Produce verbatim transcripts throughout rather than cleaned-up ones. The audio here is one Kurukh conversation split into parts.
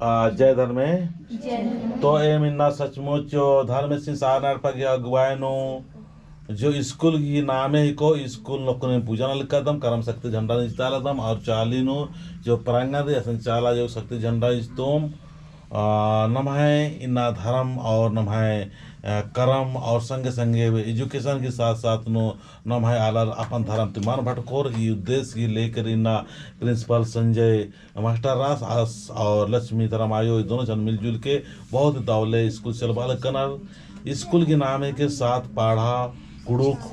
आ, जय धर्मे। जय धर्मे। तो एम इन्ना सचमुच जो धर्मेसिन सारना एड़पा गही अगुवाई नू जो स्कूल गही नामे हिको, स्कूल नू अक्कुन पूजा नलखदम, करम शक्ति झंडा नू इजतालदम और चाली नू जो प्रांगण रई असन चाला जो शक्ति झंडा इजतोम। आ, नम्है इन्ना धर्म और नम्है, आ, करम और संगे संगे education के साथ साथ नू नम्है आलर अपन धर्म ती मल भटकोर, ई उद्देश्य गही लेकर इन्ना principal संजय मास्टर रअस आस और लक्ष्मी धर्म आयो, ई दोनों जन मिलजुल के बहुत दव ले स्कूल चलबआ लगनर। स्कूल गही नामे के साथ पड़हा कुँड़ुख़,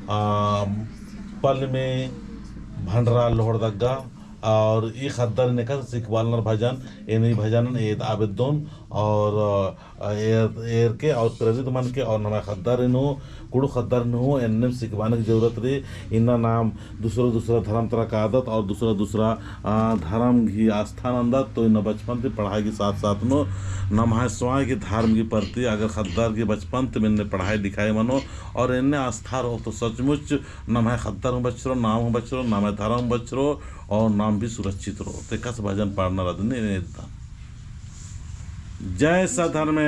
आ, पल्लमी, भंडरा, लोहरदगा और ई ख़द्दर नेका सिखबालनर भजन, एन ई भजनन एदआ बेद्दोन और आ, एर, एर के और प्रेरित मन के और नम्है ख़द्दारिन हूँ, कुँड़ुख़ ख़द्दारिन हूँ एन्नेम सिखबाने की जरूरत रई। इन्ना नाम दूसरा दूसरा धर्म तरा कादत और दूसरा दूसरा, आ, धर्म गही आस्था नन्दत, तो इन्ना बचपन ती पढ़ाई के साथ साथ नू नम्है स्वयं गही धर्म गही प्रति अगर ख़द्दर गही बचपन ती एन्ने पढ़ाई लिखाई मनो और एन्ने आस्था रओ तो सचमुच नम्है ख़द्दर हूँ बछरो, नाम हूँ बछरो, नम्है धर्म हूँ बछरो, और नाम भी सुरक्षित रओ। ते एकासे भजन पाड़ना रअदन एन एद्दन। जय सधर्मे।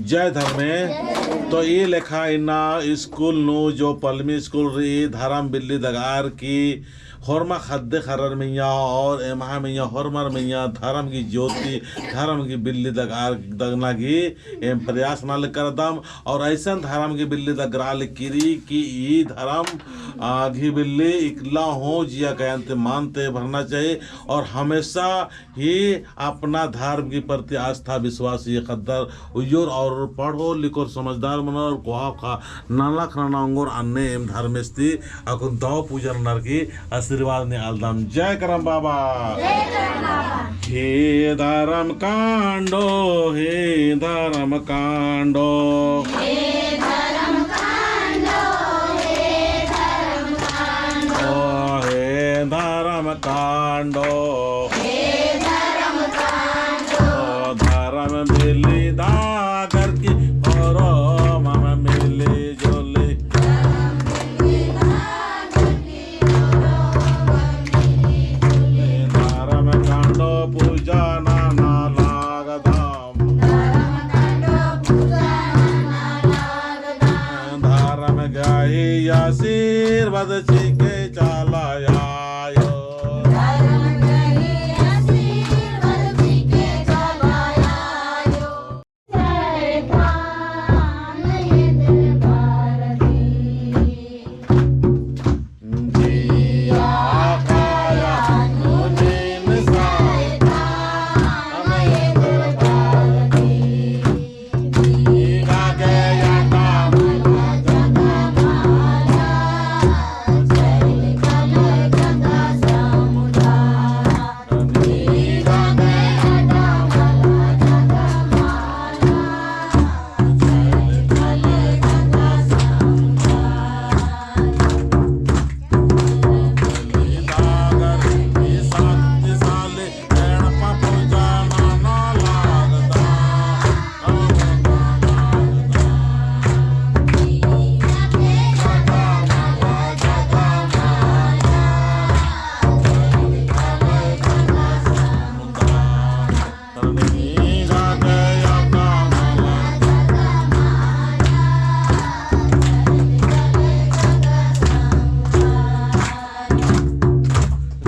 जय धर्मे। तो ई लेखा इन्ना स्कूल नू जो पलमी स्कूल रई, धरम बिल्ली दगआर की होरमा ख़द्द ख़र्रर मइय्याँ और एम्है मइय्याँ होरमर मइय्याँ धरम की ज्योति, धरम की बिल्ली दगआर दगना की एम प्रयास नना लगदम। और अइसन धरम की बिल्ली दगरआ लगी कि ई धरम, आ, की बिल्ली इकला हूँ जिया कयन्ते मान ती भरना चाहिए और हमेशा ही अपना धर्म की प्रति आस्था विश्वास ही ख़द्दर उइयोर और पढ़ो लिखोर समझदार मनोर कोहा ख़ा नलख नना ओंगोर अन्ने एम धर्मेस ती अक्कुन दव पूजा ननर की आशीर्वाद नेआलदम। जय करम बाबा। जय करम बाबा। हे धरम कांडो, हे धरम कांडो। हे धरम कांडो, हे धरम कांडो। ओ हे धरम कांडो। हे धरम कांडो। ओ धरम बिल्ली दगर की होरमम मिली जुली। धरम बिल्ली दगर की होरमम मिली जुली। धरम कांडो पूजा नना लगदम। धरम कांडो पूजा नना लगदम। धरम गही आशीर्वाद चिके चला आयो। धरम गही आशीर्वाद चिके चला आयो। शैतान ये दरबार दी। जिया काया नूनीम शैतान ये दरबार दी। जिया गया कामला जगमाला, चल कल गंगा समुद्रा।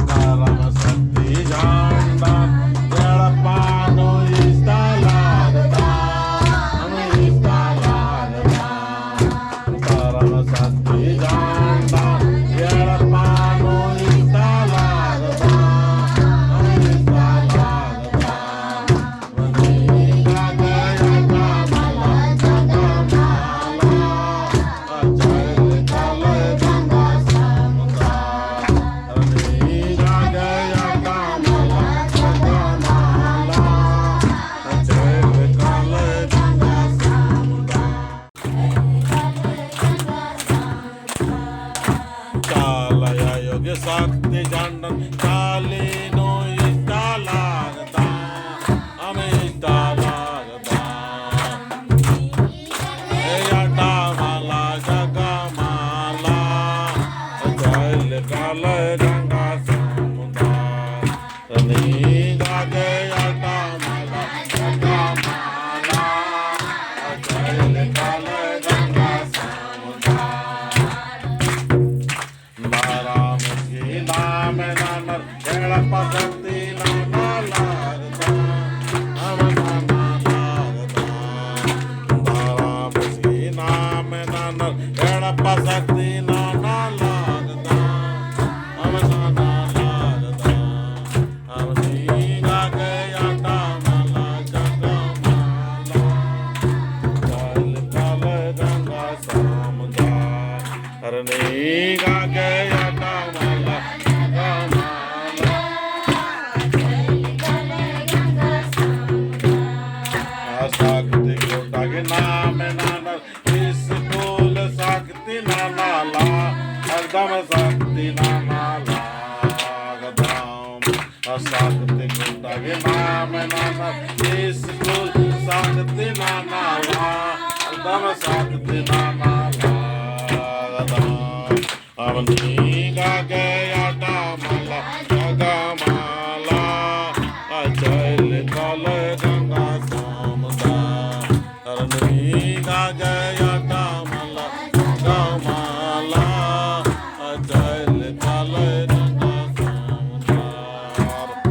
धरम शक्ति झंडा एड़पा नू इजता लगदम, इजता लगदम। धरम शक्ति झंडा एड़पा नू इजता लगदम, इजता लगदम। चाला आयो गे शक्ति झंडन चाली नू इजता लगदम, हम इजता लगदम। ए अड्डा माला जगा माला, चल कल गंगा समुंदर। नींगा गे अड्डा माला जगा माला, चल कल गंगा समुंदर। धरम की नाम ननर एड़पा शक्ति नना लगदम, हम नना लगदम। धरम की नाम ननर एड़पा शक्ति नना लगदम, हम नना लगदम। हम नींगा गे अड्डा माला जगा माला, चल कल गंगा समुंदर। अरे नींगा गे अड्डा माला जगा माला। शक्ति खुटा गे नाम ननर स्कूल शक्ति नना लगदम, शक्ति नना लगदम। शक्ति खुटा गे नाम ननर स्कूल शक्ति नना लगदम, शक्ति नना लगदम। हम नींगा गे अड्डा माला जगा माला, चल कल गंगा